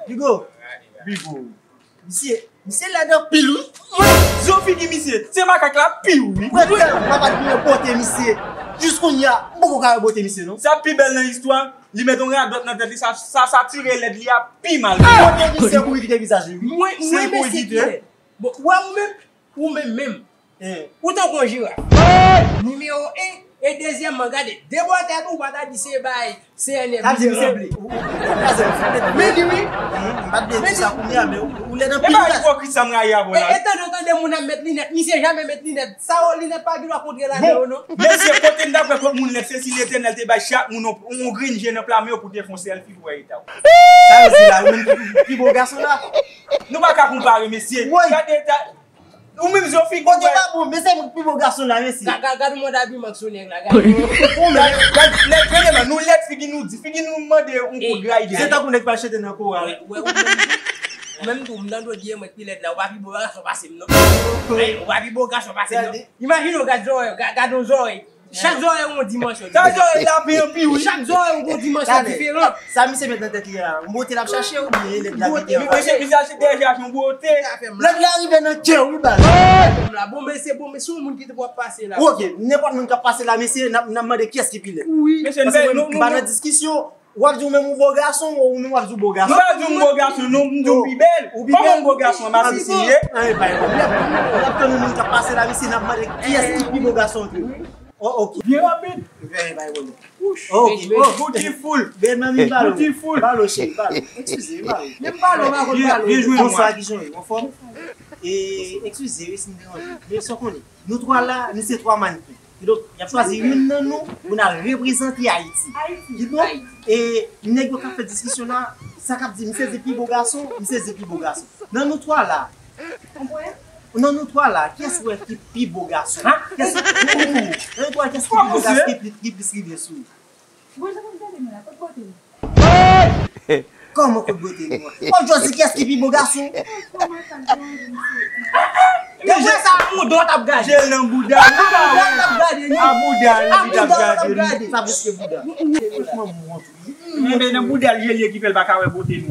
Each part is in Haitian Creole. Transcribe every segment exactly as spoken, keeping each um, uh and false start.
Bigo. Bigo. Misye, misye lèd anpil, wi. Mwen, zo figi misye, se makak la pi wi. Mwen tèlman pa t byen pote misye. Jis kounye a, m poko ka wè bote misye, non. Sa pi bèl nan istwa, li met yon radòt nan tèt li, sa, sa, sa tire lèd li a pi mal. Pote misye pou li kite vizaj li, wi. Mwen, mwen mesye ki lèd. Bon, wè ou menm, ou menm menm. Ou tankou yon jiraf. Nimewo en, e dezyèmman, gade, de bò tèt ou pa ta di se bay C N F li te ranpli. Men li wi. M pa t vle di sa kounye a, men ou lèd anpil. E pa ipokrit sa m rayi avè w la. E tande, tande moun ap met linèt, misye jamè met linèt. Sa yo linèt pa gen dwa kontre lajè yo non. Mesye, kote n t ap wè kot moun lèd, se si Letènèl te bay chak moun yon, yon grenn je nan pla men yo pou te fè yon sèlfi pou wè eta w. Sa yo di la, ou menm ki pi bo gason la. Nou pa ka konpare, mesye. Gade eta. Ou menm zo figi w. Kote pa bon, men se mwen ki pi bo gason la, mesye. Gad, gad, gad mòd abiman sou nèg la, gad. Ou menm, gad, nèg, gade la, nou lèd, figi nou di, figi nou mande yon kout gray de. Se tankou nèg pa chante nan koral. Wè, wè, ou menm tou, ou menm tou, m tande w di e mwen ki lèd la, ou pa pi bo gason pase m non. Ou pa pi bo gason pase m non. Imajine w gad zòrèy, gad, gad yon zòrèy. Chak zòrèy yon dimansyon. Chak zòrèy la pi anpil wi. Chak zòrèy yon dimansyon diferan. Sa misye met nan tèt li a, yon bote l ap chache oubyen e lèd la ki te anba? Misye, misye achte dèyè ak yon bote. Lèd la rive nan kè w wi baz. Bon mesye, bon mesye, yon moun ki te pwòp pase la. Ok, nenpòt moun k ap pase la mesye, n ap, n ap mande kiyès ki pi lèd. Paske mwen m pa nan diskisyon. W ap di w menm ou bo gason, ou menm w ap di w bo gason. Nou pa di w m bo gason non, m di w pi bèl. Kòman m bo gason, m asesine? Anyen pa gen pwoblèm. N ap tann yon moun k ap pase la, mesye, n ap mande kiyès ki pi bo gason ke. Oh, ok. Byen rapid. Anyen pa gen pwoblèm. Ok. Beautiful. Bèl manmi, balo. Beautiful. Balo, cheri, balo. Eskize, balo. Menm balo, pa konn balo. Byen jwe. Bonswa, kijan w ye? Anfòm? E, eskize wi si m deranje. Men sa w konnen. Nou twa la, nou se twa mannken. Kidonk, y ap chwazi youn nan nou pou n al reprezante Ayiti. Kidonk, e, nèg yo k ap fè diskisyon la, sa k ap di, misye di pi bo gason, misye di pi bo gason. Nan nou twa la, nan nou twa la, kiyès ou wè ki pi bo gason? Kiyès, nan nou twa, kiyès ki pi bo gason, ki pli, ki plis rive sou ou? Bon, jan w ap gade mwen la, kot bote m? Kòman kot bote nou an? W ap jwenn se kiyès ki pi bo gason? Ou wè sa, a bouda w t ap gade. Jel nan bouda l, a bouda l t ap gade. A bouda l li t ap gade. Sa preske bouda. Franchman, m wont wi. Men nan bouda l jel ye ki fè l pa ka wè bote nou.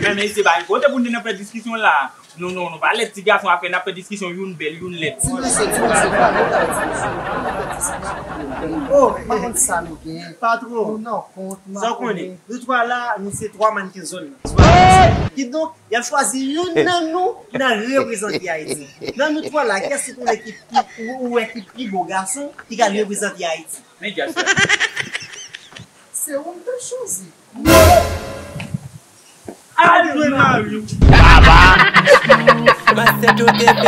Men, men se pa yon kote pou n te nan fè diskisyon la. Non, non, nou pa lèd ti gason, apre n ap fè diskisyon, youn bèl, youn lèd. Ti mesye, ti mesye, pa konn sa, ti mesye. Oh, pa konn sa nou gen. Patwon. Nou nan kont, sa w konnen. Nou twa la, nou se twa mannken zòn nan. Kidonk, y ap chwazi youn nan nou pou n al reprezante Ayiti. Nan nou twa la, kiyès ou konnen ki pi, ou, ou wè ki pi bo gason ki ka al reprezante Ayiti? Men djaz sa. Se ou m te chwazi. Al jwe mari w. Baba! Master Joe T V.